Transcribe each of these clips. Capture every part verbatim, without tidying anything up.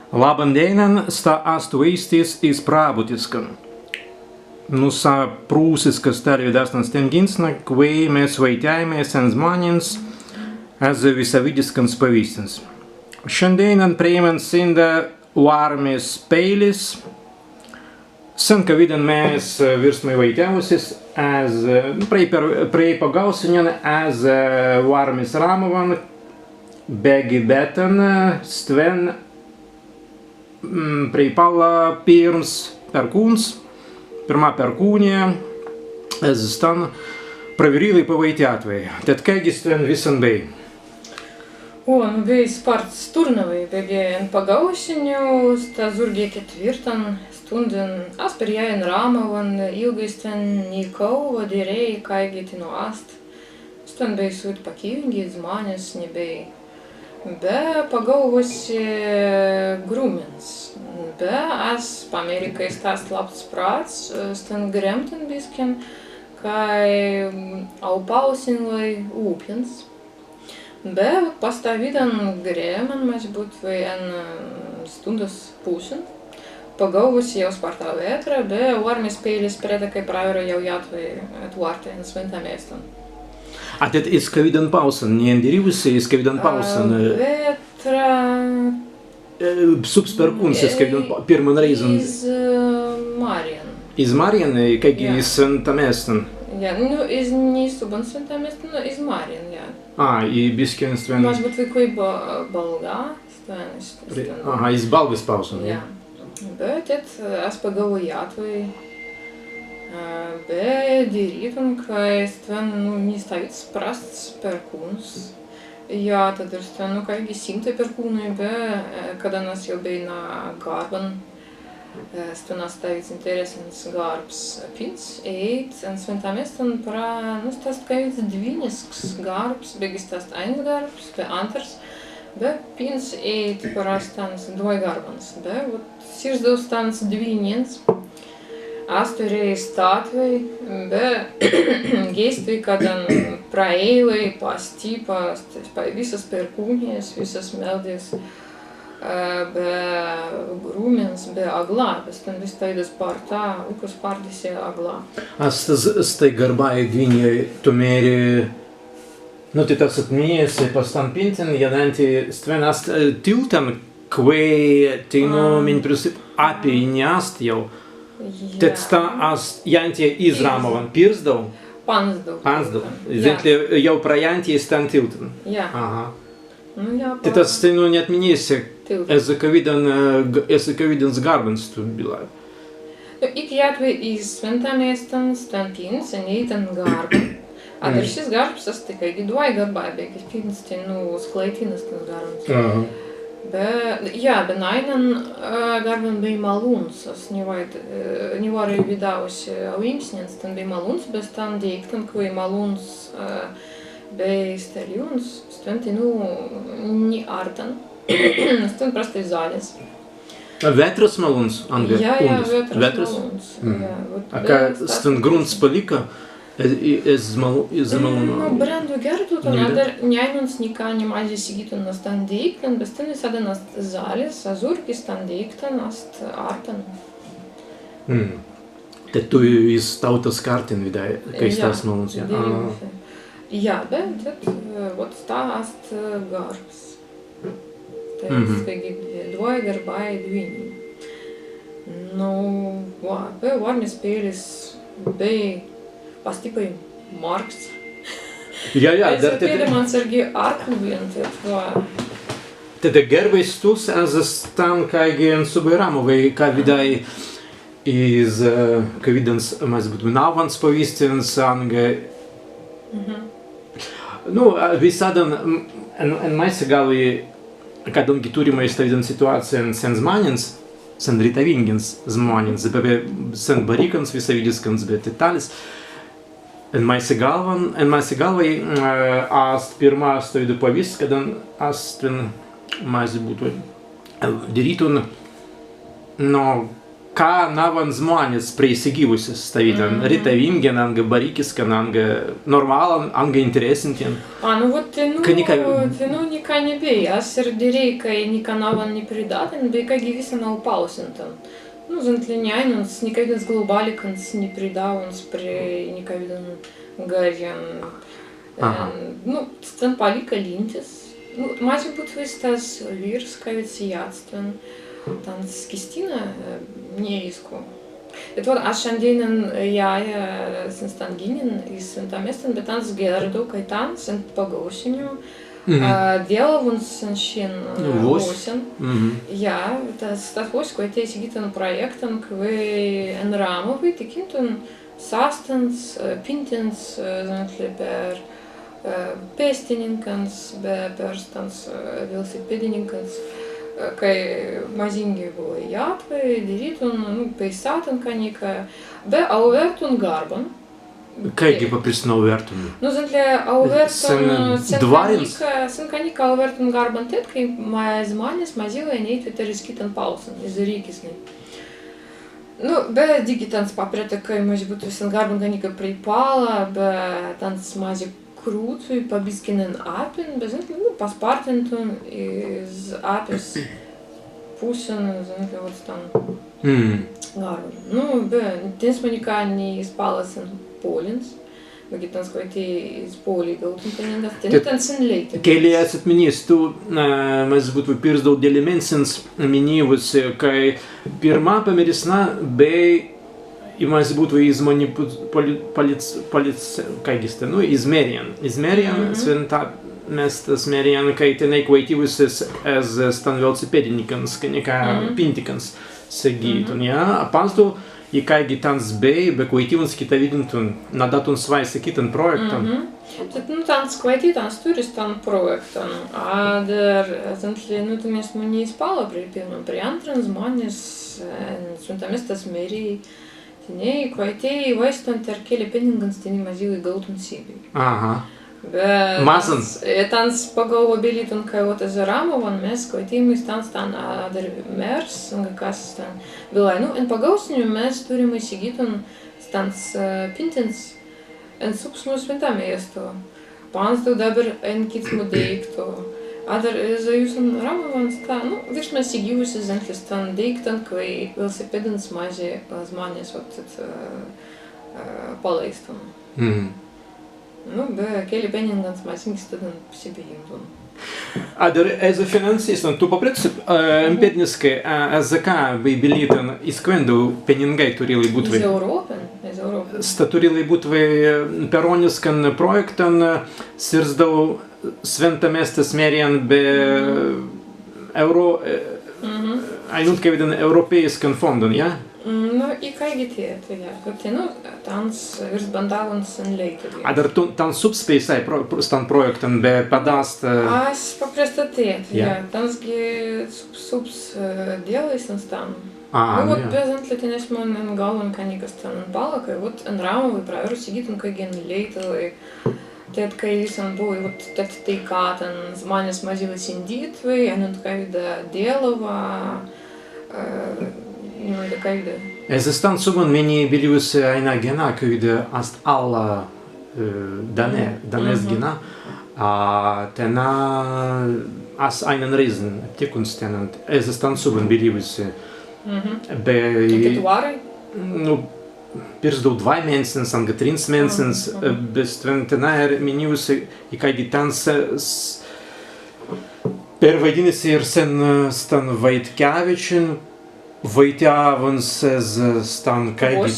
Labban dēinan, sta ast Waīstis iz Prabutiskan. Nūsa prūsiskas stārwidāsnan stengīnsnan, kwēi mes waitjāimai sen zmānins ezze wisawīdiskans pawīstins. Šandēinan prei mans sīnda Wārmis Pēlis, sen kawīdan mes, e, wīrstmai waitjāwusis, ezze, e, prei per-, prei pagaūsenjan ezze, e, Wārmis Rāmawan, beggi be tēn, e, stwen, mm, prei palla pirms Perkūns, pirmā Perkūnija, ezze stan prawerīlai pawaitjātwei. Tēt kāigi stwen wissan bēi? O, nu, bēi spārts turnawai, beggi en pagaūsenju sta zūrgi ketwirtan stūndin as perjāi en Rāmawan, ilgai stwen nikāu, dirēi, kāigi teinū ast. Stwen bēi sūit pakīwingi, zmānes ni bēi. Be pagaūwusi grumins. Be as pamēri, kāi sta ast labs prāts, stwen gremtun biskin, kāi, mm, aupausinlai upins. Be pastawīdan grēman, mazzi būtwei en, e, stūndas pusin, pagaūwusi jāu spārta wētra, be Wārmis Pēlis prēda, kāi prawerru jāu jātwei etwārtai en swintan mēstan. A tēt iz kawīdan pāusan, ni endirīwusi, iz kawīdan pāusan, e, wētra, e, subs Perkūns, iz kawīdan pā-, pirman rēizan. Iz, e, Marjan. Iz Marjan, e, kāigi iz swintan mēstan. Jā, nu, iz, ni subban swintan mēstan, nu, iz Marjan, jā. A, i biskin stwen. Mazzi būtwei kwēi ba-, Balga, stwen, stwen. Aha, iz Balgas pāusan, jā. Be tēt, e, as pagaūwusi jātwei, e, be dirītun, kāi stwen, nu, ni stawīds prasts Perkūns. Jā, tēt ir stwen, nu, kāigi simtai Perkūnai, be, e, kaddan as jāu bēi na garban, e, stwen ast stawīds interesants garbs. Pints ēit en swintan mēstan pra, nu, sta ast kāids dwinisks garbs, beggi sta ast aīns garbs, be antars, be pints ēit pra stans dwaigarbans, be, wot, sirzdau stans dwinins. As turēi stātwei, be gēistwei, kaddan praēilai pa stippan, pa wissas Perkūnijas, wissas meldis, e, be grumins, be aglā, be stwen wisāi spārta, ukkas spārta si aglā. As stas, stai garbāi dwinjai, tū mēri, nu, tīt as etminnisei pa stan pintin, jaddan tīt stwen ast, e, tiltan, kwēi teinū, a, min prūsi, appei ni ast jāu. Jā. Tēt sta ast jāntjai iz Rāmawan, pirzdau? Panzdau. Panzdau. Jā. Zentli jāu pra jāntjai stan tiltan. Jā. Aha. Nu, jā, tīt as teinū ni etminnisei. Tiltan. Ezze kawīdan, e, g-, ezze kawīdans garbans tū bilāi? Nu, ik jātwei iz swintan mēstan, stan pints, en ēitan garban. Adder šis garbs ast kāigi dwaigarbāi, beggi pints teinū sklaitinna stans garbans. Aha. Be, jā, be na aīnan, e, garban bēi malūns, as ni waīda, e, ni wārai widāwusi awīksnin, stan bēi malūns, be stan deīktan, kwēi malūns, e, bēi stalīwuns, stwen teinū ni ārtan. Stwen prastai zalis. Wētras malūns, anga? Jā, jā, undas. Wētras, wētras? Malūns. Mhm. Jā, wot. A ka, stwen grunts palika, e, i, ezze malū-, ezze malūnu? Nu, brendu gērtu, tūlin adder ni aīnuns nika ni mazzi segītun na stan deīktan, be stwen wissaddan ast zalis, a zūrgi stan deīktan ast ārtan. Mhm. Tēt tū iz tāutas kārtin widāi, kāi sta ast malūns, jā. Jā, dirīwusi. Jā, be tēt, e, wot sta ast, e, garbs. Tēt, mhm, kāigi dwaigarbāi dwinji. Nu, wa, be Wārmis Pēlis bēi pastippai margs. Jā, jā, adder tēt pēli mans sirgi ārkuwin, tēt, wa. Tēt gērbai stus ezze stan, kāigi en subbai Rāmawai, ka widāi iz, e, kawīdans, mazzi būtwei, nawwans pawīstins, anga. Mhm. Nu, e, wissaddan, m, en, en māise galwai, kaddan gi turrimai stawīdan situācijan sen zmānins, sen retawīngins zmānins, be, be sen barīkans wisawīdiskans, be tīt tālis. En māise galwan, en māise galwai, e, ast pirmā stawīda pawīstis, kaddan ast stwen, mazzi būtwei, e, dirītun, nu, Ka nawwan zmānes prei segīwusis stawīdan retawīngan, anga barīkiskan, anga normālan, anga interessantan? A, nu, wot, teinū, ka nika- teinū nika ni bēi, as ir dirēi, kāi nika nawwan ni pridātun, bēi kāigi wissan aupallusintan. Nu, zentli, ni ainunts, nikawīdans glaubālikans ni pridāwuns prei nikawīdan garrin. Aha. Em, nu, stan palīka līntis. Nu, mazzi būtwei stas wīrs, kawīds jāu stwen, tāns Kistina, e, ni īsku. Bet wot, as šandēinan, e, jāu, e, sen stan ginnin iz swintamestan, bet tāns gērdaui, kāi tāns sen pagaūsenju, e, dīlawuns sen šin, e, wōs- wōsen. Jā, stas, stas wōss, kwēi tēt segītun prōjektan, kwēi en Rāmawai tikīntun sastans, e, pintins, e, zentli, per, e, pēstininkans, be per stans, e, welosipēdininkans, e, kāi mazīngi būlai jātwei dirītun, nu, peisātun ka nika, be auwērtun garban. Kāigi paprestun auwērtun? Nu, zentli, auwērtun, sen, e, sen ka nika, sen ka nika auwērtun garban tēt, kāi ma-, zmānes mazīlai ēitwei tēr iz kittan pallusin, iz Rīkisnai. Nu, be dīgi tāns paprēta, kāi mazzi būtwei sen garban ka nika prei palla, be tāns mazzi krūtwei pa biskin en appin, be, zentli, nu, paspārtintun iz appis pussin, zentli, wot stan garban. Nu, be, tenēismai nika ni iz pallas en pōlins. Beggi tāns kwaitēi iz pōli gaūtun penningans, tenēi tāns sen leītun. Kelli as etminni, stwi, e, mazzi būtwei pirzdau delli mēnsins minīwusi, kāi pirmā pamērisna bēi, i mazzi būtwei iz mani pu-, pali-, palic-, palic-, kāigi sta, nu, iz Mērrijan. Iz Mērrijan, Swintamestas Mērrijan, kāi tenēi kwaitīwusis ezze stan welosipēdininkans, ka nika pintikans segītun, jā, a panzdau, i kāigi tāns bēi, be kwaitīwuns kitawīdintun, nadātun swāise kittan prōjektan. Tēt, nu, tāns kwaitītans turri stan prōjektan. Adder, zentli, nu, tenēi, nu, ni iz palla prei pirman, prei āntran zmānes, e, Swintamestas Mērrijai, tenēi kwaitītei waīstun tēr kelli penningans, tenēi mazīlai gaūtun sebbei. Aha. Be mazzi. Tāns, e, tāns pagaūwa bilītun, kāi wot ezze Rāmawan mes kwaitīmai stan, stan, adder mērs, anga kas stan bilāi. Nu, en pagaūsenju mes turrimai segītun stans, e, pintins en subsmu swintamestan. Panzdau dabber en kitsmu deīktu. Adder, e, ezze jūs en Rāmawan sta, nu, wīrst mes segīwusis zentli stan deīktan, kwēi welosipēdans mazzi, e, zmānes, wot, tēt, e, e, palaīstun. Nu, be kelli penningans mazīngi staddan sebbei īmtun. Adder ezze finansistan, tū paprestun, e, empīriskai, e, ezze ka bēi bilītan, iz kwēndau penningai turīlai būtwei? Iz Eurōpan, iz Eurōpan. Sta turīlai būtwei, e, perōniskan prōjektan, e, sirzdau Swintamestas Mērrijan be, e, Eurō-, e, ainuntkawīdan eurōpeiskan fōndan, jā? Mm, nu, ikāigi tēt, jā. Tēt, nu, tāns wīrst bandāwuns sen leītun. Adder tū, tāns subs peisāi pro-, pro-, stan prōjektan be padāst, e, as paprestā tēt, jā. Tāns gi subs, subs, e, dīlai sen stan. A, nu, wot, jā. Be zentli, tenēi mes en galwan ka nika stan en palla, kāi wot en Rāmawai prawerru segītun, kāigi en Leītuvai. Tēt, kāi wissan būlai, wot, tēt teikātan zmānes mazīlai sindītwei, ainuntkawīda dīlawa, e, ainuntkawīda. Ezze stan subban mennei bilīwusi aīna gennā, kawīda ast alla, e, danē-, danēs gennā. A, tenā as aīnan rēizan aptikuns tennan, ezze stan subban bilīwusi. Be i-, nu, pirzdau dwāi mēnsins, anga trīns mēnsins, e, be stwen tenā ir minīwusi, ikāigi tāns, e, s-, perwaidinnusi ir sen, e, stan Waitkewiczin, waitjāwuns ezze stan kāigi,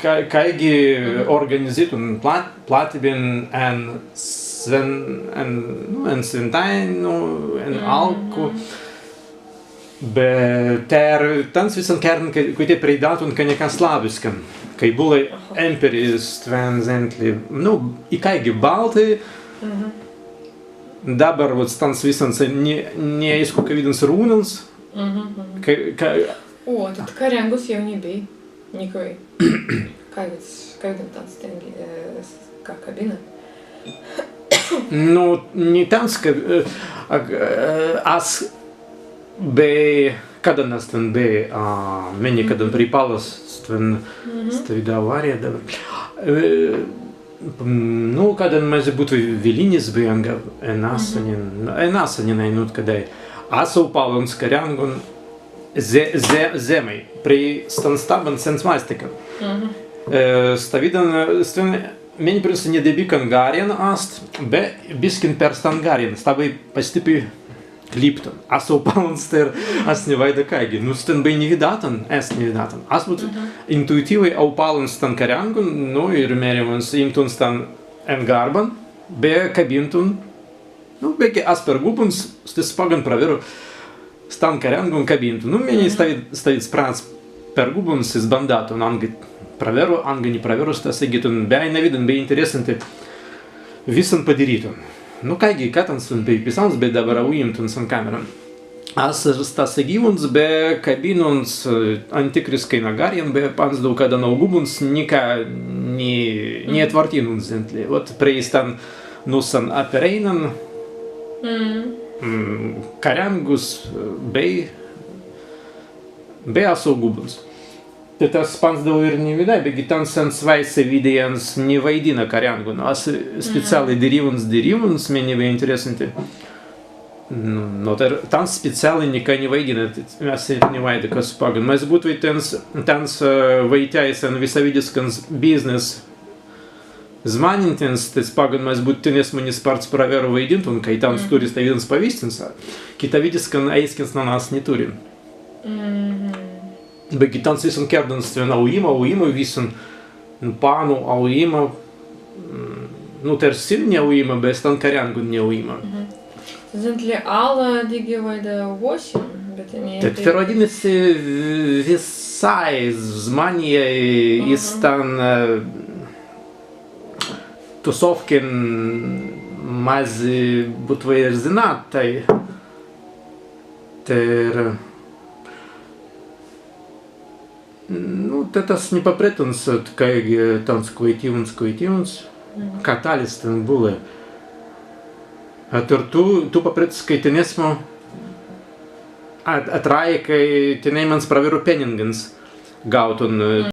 ka-, kāigi organizitun plat-, platībin en swen-, en, nu, en swintāinu, en alku. Be tēr tāns wissan kērdan, ka-, kwaitēi preidātun ka nika slawwiskan, kāi būlai empīris stwen zentli, nu, ikāigi baltai. Dabber, wot, tāns wissans ni-, ni aīsku kawīdans rūnans. Ka-, ka- O, tēt karīngus jāu ni bēi. Nikwēi. Kawīds, kawīdan tāns tēngi, e, s-, ka kabina. Nu, ni tāns, ka, e, ag-, e, as Bēi, kaddan as tēn bēi, a, mennei kaddan pripallas stwen, stawīda awārija dabber. E, nu, kaddan mazzi būtwei wilīnis bēi anga, en assanin, en assanin ainuntkaddan. As aupalluns kariangun ze-, ze-, zemmai, prei stan stabban sen swāstikan. E, stawīdan, e, stwen, mennei prei stan ni debīkan garrin ast, be biskin per stan garrin, sta bēi pastippai kliptan. As aupalluns tēr, as ni waīda kāigi. Nu, stwen bēi ni widātan, ēst ni widātan. As būtwei intuitīwai aupalluns stan kariangun, nu, īr mēriwuns īmtun stan en garban, be kabīntun. Nu, beggi as pergūbuns, stesse paggan prawerru stan kariangun kabīntun. Nu, mennei stawīds, stawīds prāts pergūbuns, izbandātun, anga prawerru, anga ni prawerru, sta segītun, be aīna widān, bēi interessanti wissan padirītun. Nu, kāigi, ka tāns bēi wisans, be dabber aūimtun sen kameran. As sta segīwuns, be kabīnuns, e, antikriskai na garrin, be panzdau kaddan augūbuns, nika ni, ni etwartinnuns zentli. Wot, prei stan nūsan apereīnan, mm, kariangus, e, bēi, bēi as augūbuns. Tēt as panzdau īr ni widāi, beggi tāns sen swāise widejans ni waidinna kariangun. As speciālai dirīwuns, dirīwuns, mennei bēi interessanti. Nu, nu, tēr tāns speciālai nika ni waidinna, tēt as ni waīda, kas paggan. Mazzi būtwei tāns, tāns, e, waitjāi sen wisawīdiskans biznes zmānentins, stesse paggan mazzi būtwei tenesmu ni spārts prawerru waidintun, kāi tāns turri stawīdans pawīstins, a kitawīdiskan ēiskins na nas ni turrin. Beggi tāns wissan kērdan stwen aūima, aūima, wissan, nu, pannu aūima, mm, nu, tēr sen ni aūima, be stan kariangun ni aūima. Zentli, ala dīgi waīda wōsim, be tenēi tēt perwadinna si wisāi zmānijai iz stan, e, tusōwkin mazzi būtwei erzinātai. Tēr, nu, tēt as ni paprestuns, kāigi tāns kwaitīwuns, kwaitīwuns, ka tālis tēn būlai. A tēr tū, tū paprestuns, kāi tenesmu at-, etrāi, kāi tenēimans prawerru penningans gaūtun, e,